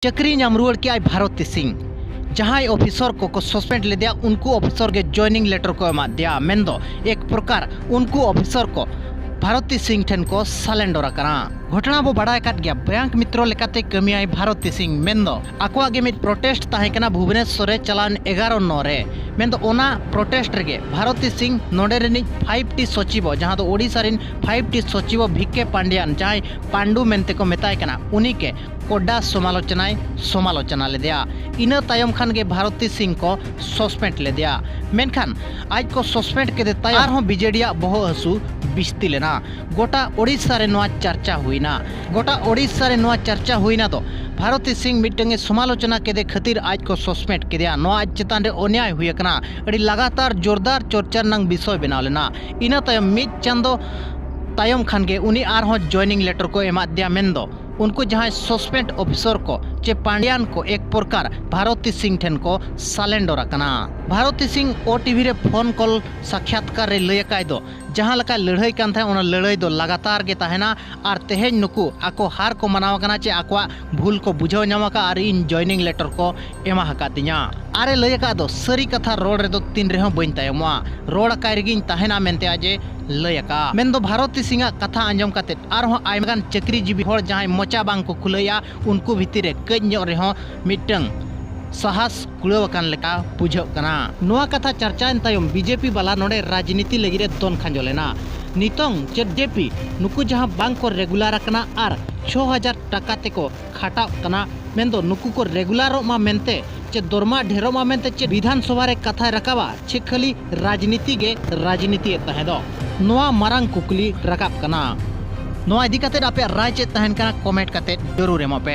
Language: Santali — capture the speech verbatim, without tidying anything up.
ᱪᱟᱹᱠᱨᱤ ᱧᱟᱢ ᱨᱩᱣᱟᱹᱲ ᱠᱮᱜᱼᱟᱭ ᱵᱷᱟᱨᱚᱛᱤ ᱥᱤᱝ᱾ ᱡᱟᱦᱟᱸᱭ ᱚᱯᱷᱤᱥᱚᱨ ᱠᱚᱠᱚ ᱥᱚᱥᱯᱮᱱᱰ ᱞᱮᱫᱮᱭᱟ, ᱩᱱᱠᱩ ᱚᱯᱷᱤᱥᱚᱨ ᱜᱮ ᱡᱚᱭᱱᱤᱝ ᱞᱮᱴᱟᱨ ᱠᱚ ᱮᱢᱟᱫᱮᱭᱟ᱾ ᱢᱮᱱᱫᱚ ᱮᱠ ᱯᱨᱚᱠᱟᱨ ᱩᱱᱠᱩ ᱚᱯᱷᱤᱥᱚᱨ ᱠᱚ ᱵᱷᱟᱨᱚᱛᱤ ᱥᱤᱝ ᱴᱷᱮᱱ ᱠᱚ ᱥᱟᱞᱮᱱᱰᱚᱨ ᱟᱠᱟᱱᱟ᱾ ᱜᱷᱚᱴᱚᱱᱟ ᱵᱚ ᱵᱟᱲᱟᱭ ᱟᱠᱟᱫ ᱜᱮᱭᱟ, ᱵᱮᱝᱠ ᱢᱤᱛᱨᱚ ᱞᱮᱠᱟᱛᱮ ᱠᱟᱹᱢᱤᱭᱟᱭ ᱵᱷᱟᱨᱚᱛᱤ ᱥᱤᱝ᱾ ᱢᱮᱱᱫᱚ ᱟᱠᱚᱣᱟᱜ ᱜᱮ ᱢᱤᱫ ᱯᱨᱚᱴᱮᱥᱴ ᱛᱟᱦᱮᱸ ᱠᱟᱱᱟ ᱵᱷᱩᱵᱽᱱᱮᱥᱚᱨ ᱨᱮ ᱪᱟᱞᱟᱣᱮᱱ ᱮᱜᱟᱨᱚ ᱱᱚ ᱨᱮ᱾ ᱢᱮᱱᱫᱚ ᱚᱱᱟ ᱯᱨᱚᱴᱮᱥᱴ ᱨᱮᱜᱮ ᱵᱷᱟᱨᱚᱛᱤ ᱥᱤᱝ ᱱᱚᱰᱮ ᱨᱤᱱᱤᱡ ᱯᱷᱟᱭᱤᱵᱷ ᱴᱤ ᱥᱚᱪᱤᱵᱚ, ᱡᱟᱦᱟᱸ ᱫᱚ ᱳᱰᱤᱥᱟ ᱨᱤᱱ ᱯᱷᱟᱭᱤᱵᱷ ᱴᱤ ᱥᱚᱪᱤᱵᱚ ᱵᱷᱤ ᱠᱮ ᱯᱟᱱᱰᱤᱭᱟᱱ, ᱡᱟᱦᱟᱸᱭ ᱯᱟᱱᱰᱩ ᱢᱮᱱᱛᱮ ᱠᱚ ᱢᱮᱛᱟᱭ ᱠᱟᱱᱟ, ᱩᱱᱤ ᱜᱮ ᱠᱚᱰᱟ ᱥᱚᱢᱟᱞᱳᱪᱚᱱᱟᱭ ᱥᱚᱢᱟᱞᱳᱪᱚᱱᱟ ᱞᱮᱫᱮᱭᱟ᱾ ᱤᱱᱟᱹ ᱛᱟᱭᱚᱢ ᱠᱷᱟᱱ ᱜᱮ ᱵᱷᱟᱨᱚᱛᱤ ᱥᱤᱝ ᱠᱚ ᱥᱚᱥᱯᱮᱱᱰ ᱞᱮᱫᱮᱭᱟ᱾ ᱢᱮᱱᱠᱷᱟᱱ ᱟᱡ ᱠᱚ ᱥᱚᱥᱯᱮᱱᱰ ᱠᱮᱫᱮ ᱛᱟᱭᱚᱢ ᱟᱨᱦᱚᱸ ᱵᱤᱡᱮᱰᱤᱭᱟᱜ ᱵᱚᱦᱚᱜ ᱦᱟᱹᱥᱩ ᱵᱤᱥᱛᱤ ᱞᱮᱱᱟ᱾ ᱜᱚᱴᱟ ᱳᱰᱤᱥᱟ ᱨᱮ ᱱᱚᱣᱟ ᱪᱟᱨᱪᱟ ᱦᱩᱭᱱᱟ᱾ ᱜᱚᱴᱟ ᱳᱰᱤᱥᱟ ᱨᱮ ᱱᱚᱣᱟ ᱪᱟᱨᱪᱟ ᱦᱩᱭᱱᱟ ᱫᱚ ᱵᱷᱟᱨᱚᱛᱤ ᱥᱤᱝ ᱢᱤᱫᱴᱟᱝ ᱮ ᱥᱚᱢᱟᱞᱳᱪᱚᱱᱟ ᱠᱮᱫᱮ ᱠᱷᱟᱹᱛᱤᱨ ᱟᱡ ᱠᱚ ᱥᱚᱥᱯᱮᱱᱰ ᱠᱮᱫᱮᱭᱟ᱾ ᱱᱚᱣᱟ ᱟᱡ ᱪᱮᱛᱟᱱ ᱨᱮ ᱚᱱᱭᱟᱭ ᱦᱩᱭ ᱟᱠᱟᱱᱟ, ᱟᱹᱰᱤ ᱞᱟᱜᱟᱛᱟᱨ ᱡᱳᱨᱫᱟᱨ ᱪᱚᱨᱪᱟ ᱨᱮᱱᱟᱝ ᱵᱤᱥᱚᱭ ᱵᱮᱱᱟᱣ ᱞᱮᱱᱟ᱾ ᱤᱱᱟᱹ ᱛᱟᱭᱚᱢ ᱢᱤᱫ ᱪᱟᱸᱫᱚ ᱛᱟᱭᱚᱢ ᱠᱷᱟᱱ ᱜᱮ ᱩᱱᱤ ᱟᱨᱦᱚᱸ ᱡᱚᱭᱱᱤᱝ ᱞᱮᱴᱟᱨ ᱠᱚ ᱮᱢᱟᱫ ᱫᱮᱭᱟ᱾ ᱢᱮᱱᱫᱚ ᱩᱱᱠᱩ ᱡᱟᱦᱟᱸᱭ ᱥᱚᱥᱯᱮᱱᱰ ᱚᱯᱷᱤᱥᱚᱨ ᱠᱚ ᱪᱮ ᱯᱟᱱᱰᱤᱭᱟᱱ ᱠᱚ ᱮᱠ ᱯᱨᱚᱠᱟᱨ ᱵᱷᱟᱨᱚᱛᱤ ᱥᱤᱝ ᱴᱷᱮᱱ ᱠᱚ ᱥᱟᱞᱮᱱᱰᱚᱨ ᱟᱠᱟᱱᱟ᱾ ᱵᱷᱟᱨᱚᱛᱤ ᱥᱤᱝ ᱳ ᱴᱤ ᱵᱷᱤ ᱨᱮ ᱯᱷᱳᱱ ᱠᱚᱞ ᱥᱟᱠᱷᱭᱟᱛᱠᱟᱨ ᱨᱮ ᱞᱟᱹᱭ ᱟᱠᱟᱭ ᱫᱚ, ᱡᱟᱦᱟᱸ ᱞᱮᱠᱟᱭ ᱞᱟᱹᱲᱦᱟᱹᱭ ᱠᱟᱱ ᱛᱟᱦᱮᱸᱫ, ᱚᱱᱟ ᱞᱟᱹᱲᱦᱟᱹᱭ ᱫᱚ ᱞᱟᱜᱟᱛᱟᱨ ᱜᱮ ᱛᱟᱦᱮᱱᱟ᱾ ᱟᱨ ᱛᱮᱦᱮᱧ ᱱᱩᱠᱩ ᱟᱠᱚ ᱦᱟᱨ ᱠᱚ ᱢᱟᱱᱟᱣ ᱟᱠᱟᱱᱟ ᱪᱮ ᱟᱠᱚᱣᱟᱜ ᱵᱷᱩᱞ ᱠᱚ ᱵᱩᱡᱷᱟᱹᱣ ᱧᱟᱢ ᱟᱠᱟᱫᱼᱟ ᱟᱨ ᱤᱧ ᱡᱚᱭᱱᱤᱝ ᱞᱮᱴᱟᱨ ᱠᱚ ᱮᱢᱟ ᱟᱠᱟᱫᱤᱧᱟ᱾ ᱟᱨᱮ ᱞᱟᱹᱭ ᱟᱠᱟᱫ ᱫᱚ, ᱥᱟᱹᱨᱤ ᱠᱟᱛᱷᱟ ᱨᱚᱲ ᱨᱮᱫᱚ ᱛᱤᱱ ᱨᱮᱦᱚᱸ ᱵᱟᱹᱧ ᱛᱟᱭᱚᱢᱚᱜᱼᱟ, ᱨᱚᱲ ᱟᱠᱟᱭ ᱨᱮᱜᱮᱧ ᱛᱟᱦᱮᱱᱟ ᱢᱮᱱᱛᱮ ᱟᱡ ᱮ ᱞᱟᱹᱭ ᱟᱠᱟᱫᱼᱟ᱾ ᱢᱮᱱᱫᱚ ᱵᱷᱟᱨᱚᱛᱤ ᱥᱤᱝ ᱟᱜ ᱠᱟᱛᱷᱟ ᱟᱸᱡᱚᱢ ᱠᱟᱛᱮ ᱟᱨᱦᱚᱸ ᱟᱭᱢᱟ ᱜᱟᱱ ᱪᱟᱹᱠᱨᱤ ᱡᱤᱵᱤ ᱦᱚᱲ ᱡᱟᱦᱟᱸᱭ ᱢᱚᱪᱟ ᱵᱟᱝ ᱠᱚ ᱠᱷᱩᱞᱟᱹᱣᱮᱫᱼᱟ, ᱩᱱᱠᱩ ᱵᱷᱤᱛᱤᱨ ᱨᱮ ᱠᱟᱹᱡ ᱧᱚᱜ ᱨᱮᱦᱚᱸ ᱢᱤᱫᱴᱟᱝ ᱥᱟᱦᱟᱥ ᱠᱩᱲᱟᱹᱣ ᱟᱠᱟᱱ ᱞᱮᱠᱟ ᱵᱩᱡᱷᱟᱹᱜ ᱠᱟᱱᱟ᱾ ᱱᱚᱣᱟ ᱠᱟᱛᱷᱟ ᱪᱟᱨᱪᱟᱭᱮᱱ ᱛᱟᱭᱚᱢ ᱵᱤᱡᱮᱯᱤ ᱵᱟᱞᱟ ᱱᱚᱰᱮ ᱨᱟᱡᱽᱱᱤᱛᱤ ᱞᱟᱹᱜᱤᱫ ᱮ ᱫᱚᱱ ᱠᱷᱟᱸᱡᱚ ᱞᱮᱱᱟ᱾ ᱱᱤᱛᱚᱝ ᱪᱮᱫ ᱡᱮᱯᱤ ᱱᱩᱠᱩ ᱡᱟᱦᱟᱸ ᱵᱟᱝ ᱠᱚ ᱨᱮᱜᱩᱞᱟᱨ ᱟᱠᱟᱱᱟ ᱟᱨ ᱪᱷᱚ ᱦᱟᱡᱟᱨ ᱴᱟᱠᱟ ᱛᱮᱠᱚ ᱠᱷᱟᱴᱟᱜ ᱠᱟᱱᱟ, ᱢᱮᱱᱫᱚ ᱱᱩᱠᱩ ᱠᱚ ᱨᱮᱜᱩᱞᱟᱨᱚᱜ ᱢᱟ ᱢᱮᱱᱛᱮ ᱪᱮ ᱫᱚᱨᱢᱟ ᱰᱷᱮᱨᱚᱜ ᱢᱟ ᱢᱮᱱᱛᱮ ᱪᱮᱫ ᱵᱤᱫᱷᱟᱱ ᱥᱚᱵᱷᱟ ᱨᱮ ᱠᱟᱛᱷᱟᱭ ᱨᱟᱠᱟᱵᱟ ᱪᱮ ᱠᱷᱟᱹᱞᱤ ᱨᱟᱡᱽᱱᱤᱛᱤ ᱜᱮ ᱨᱟᱡᱽᱱᱤᱛᱤᱭᱮᱫ ᱛᱟᱦᱮᱸ ᱫᱚ? ᱱᱚᱣᱟ ᱢᱟᱨᱟᱝ ᱠᱩᱠᱞᱤ ᱨᱟᱠᱟᱵ ᱠᱟᱱᱟ᱾ ᱱᱚᱣᱟ ᱤᱫᱤ ᱠᱟᱛᱮ ᱟᱯᱮᱭᱟᱜ ᱨᱟᱭ ᱪᱮᱫ ᱛᱟᱦᱮᱱ ᱠᱟᱱᱟ, ᱠᱚᱢᱮᱱᱴ ᱠᱟᱛᱮ ᱡᱟᱹᱨᱩᱲ ᱮᱢᱚᱜ ᱯᱮ᱾